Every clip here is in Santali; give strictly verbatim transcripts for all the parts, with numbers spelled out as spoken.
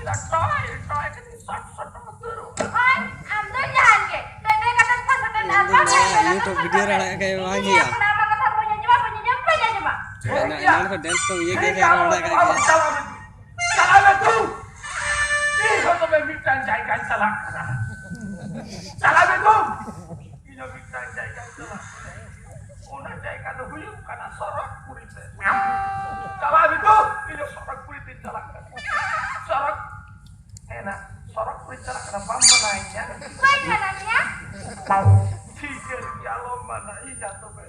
ᱴᱚᱭ, ᱴᱚᱭ ᱠᱟᱛᱮ ᱥᱚᱴ, ᱥᱚᱴ ᱩᱛᱟᱹᱨᱚᱜ᱾ ᱦᱳᱭ, ᱟᱢ ᱫᱚ ᱡᱟᱦᱟᱸᱭ ᱜᱮ᱾ ᱴᱮᱴᱮ ᱠᱟᱛᱮ ᱯᱷᱟᱥ ᱠᱟᱛᱮ ᱤᱧ ᱫᱚ ᱟᱨ ᱵᱟᱝ ᱱᱚᱣᱟ YouTube video ᱨᱮ ᱟᱲᱟᱜ ᱠᱟᱜ ᱵᱟᱝ ᱦᱩᱭᱩᱜᱼᱟ᱾ ᱟᱢᱟᱜ ᱠᱟᱛᱷᱟ ᱵᱟᱹᱧ ᱟᱸᱡᱚᱢᱟ, ᱵᱟᱹᱧ ᱟᱸᱡᱚᱢ, ᱵᱟᱹᱧ ᱟᱸᱡᱚᱢᱟ᱾ ᱮᱱᱟ-, ᱮᱱᱟᱱ ᱠᱷᱚᱱ dance ᱠᱚ ᱤᱭᱟᱹ ᱜᱮ ᱟᱨᱚ ᱟᱲᱟᱜ ᱠᱟᱜ ᱜᱮᱭᱟ᱾ ᱪᱟᱞᱟᱜ ᱢᱮ ᱛᱩ᱾ ᱤᱧ ᱦᱚᱸ ᱛᱚᱵᱮ ᱢᱤᱫᱴᱟᱝ ᱡᱟᱭᱜᱟᱧ ᱪᱟᱞᱟᱜ ᱠᱟᱱᱟ᱾ ᱪᱟᱞᱟᱜ ᱢᱮ ᱛᱩ᱾ ᱤᱧ ᱦᱚᱸ ᱢᱤᱫᱴᱟᱝ ᱡᱟᱭᱜᱟᱧ ᱪᱟᱞᱟᱜ ᱠᱟᱱᱟ᱾ ᱚᱱᱟ ᱡᱟᱭᱜᱟ ᱫᱚ ᱦᱩᱭᱩᱜ ᱠᱟᱱᱟ ᱥᱚᱨᱚᱜᱽᱯᱩᱨᱤ ᱛᱮ᱾ ᱪᱟᱞᱟᱜ ᱢᱮ ᱛᱚ, ᱤᱧ ᱦᱚᱸ ᱥᱚᱨᱚᱜᱽᱯᱩᱨᱤ ᱛᱮᱧ ᱪᱟᱞᱟᱜ ᱠᱟᱱᱟ᱾ ᱥᱚᱨᱚᱜᱽ, ᱮᱱᱟ, ᱥᱚᱨᱚᱜᱽᱯᱩᱨᱤ ᱪᱟᱞᱟᱜ ᱠᱟᱱᱟ, ᱵᱟᱢ ᱢᱟᱱᱟᱣᱤᱧᱟ? ᱵᱟᱹᱧ ᱢᱟᱱᱟᱣ ᱢᱮᱭᱟ᱾ ᱴᱷᱤᱠ ᱜᱮᱭᱟ, ᱟᱞᱚᱢ ᱢᱟᱱᱟᱣᱤᱧᱟ ᱛᱚᱵᱮ᱾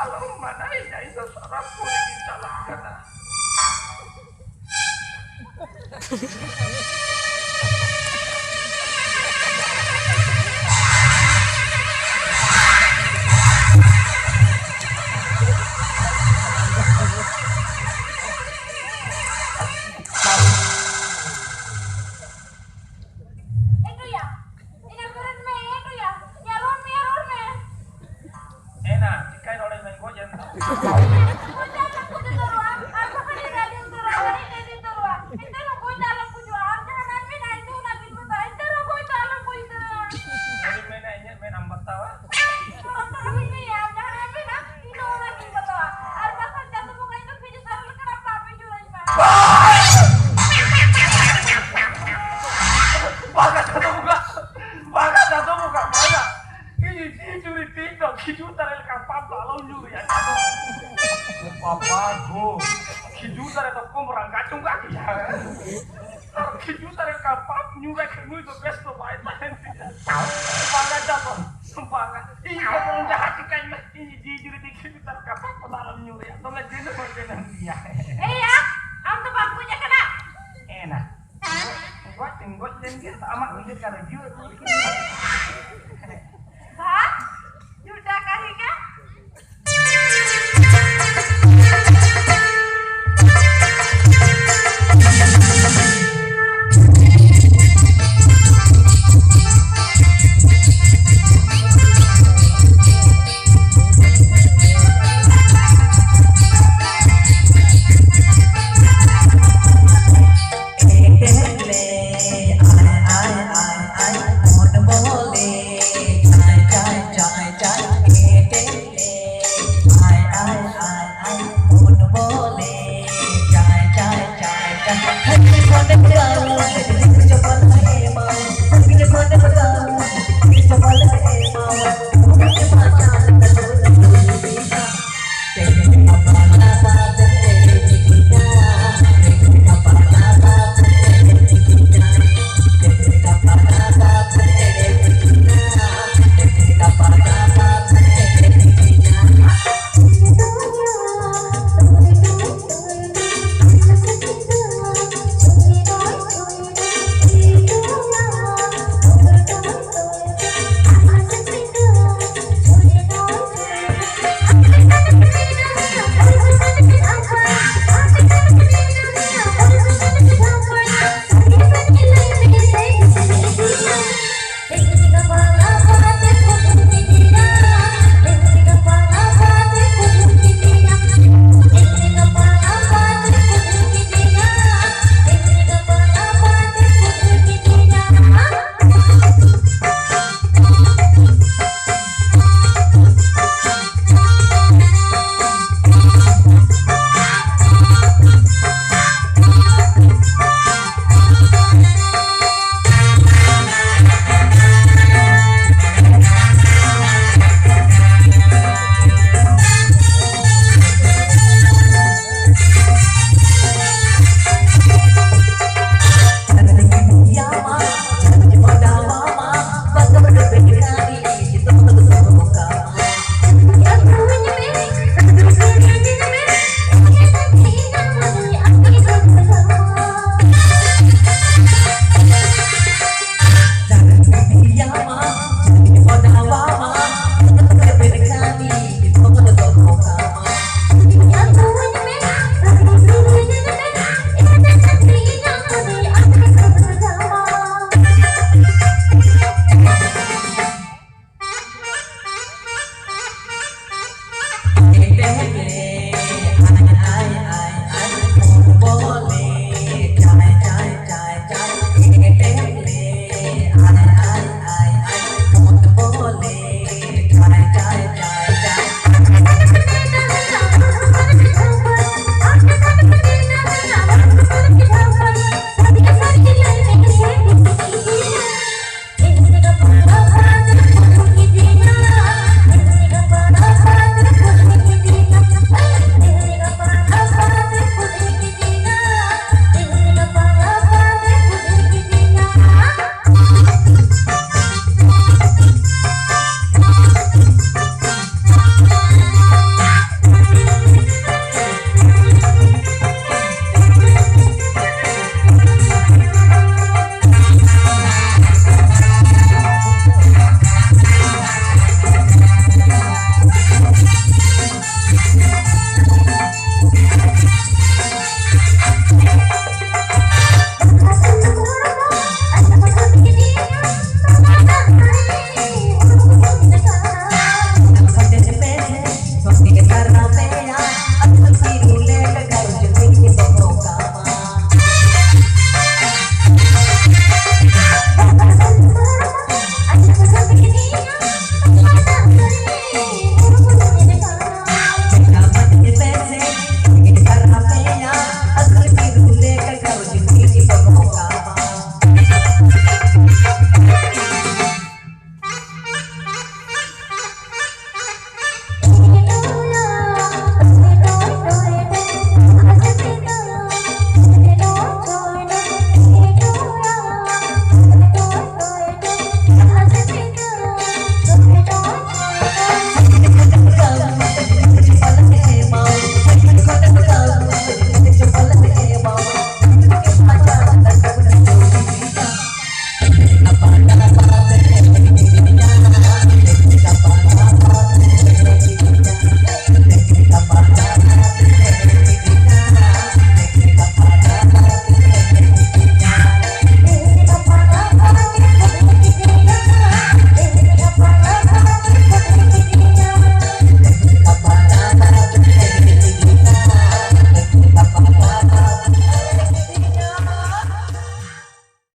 ᱟᱞᱚᱢ ᱢᱟᱱᱟᱣᱤᱧᱟ, ᱤᱧ ᱫᱚ ᱥᱚᱨᱚᱜᱽᱯᱩᱨᱤ ᱜᱤᱧ ᱪᱟᱞᱟᱜ ᱠᱟᱱᱟ᱾ ᱮᱴᱩᱭᱟ, ᱮᱱᱟ ᱠᱚᱨᱮ ᱢᱮ, ᱮᱴᱩᱭᱟ, ᱧᱮᱞᱚᱱ ᱢᱮ, ᱨᱚᱲ ᱢᱮ᱾ ᱮᱱᱟ, ᱪᱤᱠᱟᱹᱭ ᱨᱚᱲᱮᱫ ᱢᱮ, ᱜᱚᱡ ᱮᱱ ᱫᱚ᱾ ᱜᱚᱡ ᱫᱚ ᱟᱞᱚᱢ ᱜᱚᱡᱚᱜᱼᱟ, ᱟᱨ ᱵᱟᱠᱷᱟᱱ ᱤᱧ ᱟᱹᱰᱤ ᱩᱛᱟᱹᱨᱚᱜᱼᱟ, ᱟᱹᱰᱤ ᱰᱮᱨᱤ ᱩᱛᱟᱹᱨᱚᱜᱼᱟ᱾ ᱮᱱᱛᱮ ᱨᱮᱦᱚᱸ ᱜᱚᱡ ᱫᱚ ᱟᱞᱚᱢ ᱜᱚᱡᱚᱜᱼᱟ, ᱟᱢ ᱡᱟᱦᱟᱸ ᱱᱟᱜ ᱢᱮᱱᱟ, ᱤᱧ ᱫᱚ ᱚᱱᱟ ᱜᱤᱧ ᱢᱮᱛᱟᱢᱟ, ᱮᱱᱛᱮ ᱨᱮᱦᱚᱸ ᱜᱚᱡ ᱫᱚ ᱟᱞᱚᱢ ᱜᱚᱡ ᱩᱛᱟᱹᱨᱚᱜᱼᱟ᱾ ᱩᱱᱤ ᱢᱮᱱᱟ, ᱤᱧᱟᱹᱜ ᱢᱮᱫ ᱟᱢ ᱵᱟᱛᱟᱣᱟ? ᱤᱧ ᱫᱚ ᱚᱱᱟ ᱜᱤᱧ ᱢᱮᱱᱟ, ᱟᱢ ᱡᱟᱦᱟᱸ ᱱᱟᱜ ᱢᱮᱱᱟ, ᱤᱧ ᱫᱚ ᱚᱱᱟ ᱜᱤᱧ ᱵᱟᱛᱟᱣᱟ᱾ ᱟᱨ ᱵᱟᱠᱷᱟᱱ ᱪᱟᱸᱫᱚ ᱵᱚᱸᱜᱟ ᱤᱧ ᱫᱚ ᱠᱷᱤᱡᱩᱨ ᱫᱟᱨᱮ ᱞᱮᱠᱟᱱᱟᱜ ᱯᱟᱯ ᱤᱧ ᱡᱚᱲᱟᱧ ᱢᱟ᱾ ᱵᱟᱝᱟ ᱪᱟᱸᱫᱚ ᱵᱚᱸᱜᱟ, ᱵᱟᱝᱟ ᱪᱟᱸᱫᱚ ᱵᱚᱸᱜᱟ, ᱵᱟᱝᱟ᱾ ᱤᱧ ᱡᱤᱣᱤ ᱡᱩᱨᱤ ᱛᱤᱧ ᱫᱚ ᱠᱷᱤᱡᱩᱨ ᱫᱟᱨᱮ ᱞᱮᱠᱟ ᱯᱟᱯ ᱫᱚ ᱟᱞᱚᱢ ᱧᱩᱨᱩᱭᱟ ᱪᱟᱸᱫᱚ᱾ ᱵᱟᱵᱟ ᱜᱳ, ᱠᱷᱤᱡᱩᱨ ᱫᱟᱨᱮ ᱫᱚ ᱠᱚᱢ ᱨᱟᱸᱜᱟ ᱪᱚᱸᱜᱟ ᱜᱮᱭᱟ᱾ ᱟᱨ ᱠᱷᱤᱡᱩᱨ ᱫᱟᱨᱮ ᱞᱮᱠᱟ ᱯᱟᱯ ᱧᱩᱨ ᱟᱭ ᱠᱷᱟᱱ ᱱᱩᱭ ᱫᱚ ᱵᱮᱥ ᱫᱚ ᱵᱟᱭ ᱛᱟᱦᱮᱱ ᱛᱤᱧᱟ᱾ ᱵᱟᱝᱟ ᱪᱟᱸᱫᱚ, ᱵᱟᱝᱟ᱾ ᱤᱧ ᱫᱚ ᱵᱚᱨᱚᱝ ᱡᱟᱦᱟᱸ ᱪᱤᱠᱟᱹᱧ ᱢᱮ, ᱤᱧ ᱡᱤᱣᱤ ᱡᱩᱨᱤ ᱛᱤᱧ ᱠᱷᱤᱡᱩᱨ ᱫᱟᱨᱮ ᱞᱮᱠᱟ ᱯᱟᱯ ᱫᱚ ᱟᱞᱚᱢ ᱧᱩᱨᱩᱭᱟ᱾ ᱫᱚᱢᱮ ᱫᱤᱱ ᱦᱚᱸ ᱫᱤᱱ ᱦᱚᱸ ᱜᱮᱭᱟ᱾ ᱮᱭ ᱭᱟ, ᱟᱢ ᱫᱚ ᱵᱟᱢ ᱜᱚᱡ ᱟᱠᱟᱱᱟ? ᱮᱱᱟ᱾ ᱜᱚᱡ ᱛᱤᱧ ᱜᱚᱡ ᱞᱮᱱ ᱜᱮ, ᱟᱢᱟᱜ ᱩᱭᱦᱟᱹᱨ ᱠᱟᱨᱮ ᱡᱤᱣᱤ ᱟᱹᱜᱩ ᱞᱮᱠᱷᱟᱱ᱾ ᱵᱟ, ᱡᱩᱴᱟ ᱠᱟᱹᱦᱤ ᱠᱟ᱾